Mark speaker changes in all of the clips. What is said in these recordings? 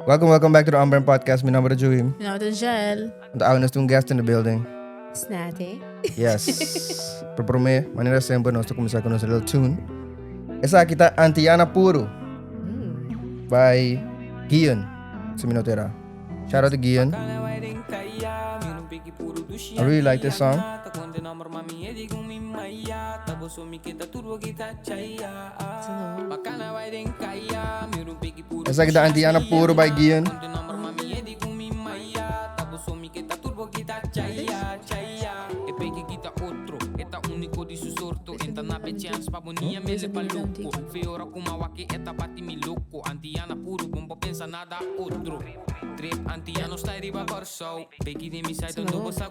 Speaker 1: Welcome, welcome back to the Unbrand Podcast. Mi nomber ta Joey.
Speaker 2: Mi nomber ta Jael.
Speaker 1: Anto awe nos tin un guest in the building.
Speaker 3: Snati.
Speaker 1: Yes. Pero prome, manera semper nos ta cuminsa cu nos little tune. Esaki ta Antiana Puro by Gian, si mi no ta era. Shout out to Gian. I really like this song. Esaki ta Antiana Puro by Gian.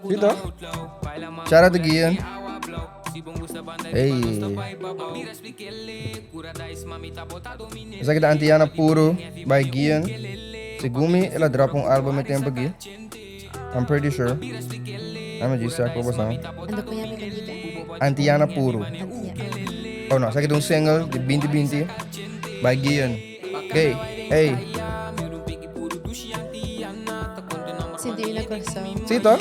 Speaker 1: Sí, toch? Shout out to Gian. Hey. Esaki ta Antiana Puro by Gian. Segun mi, el a drop un album e tempo aki. I'm pretty sure. Dame djis check pa boso.
Speaker 3: Ando con yami cantita?
Speaker 1: Antiana Puro.
Speaker 3: Antiana.
Speaker 1: Oh no, esaki ta un single di 2020 by Gian. Hey, hey.
Speaker 3: Sinti mi na corazón.
Speaker 1: Sí, toch?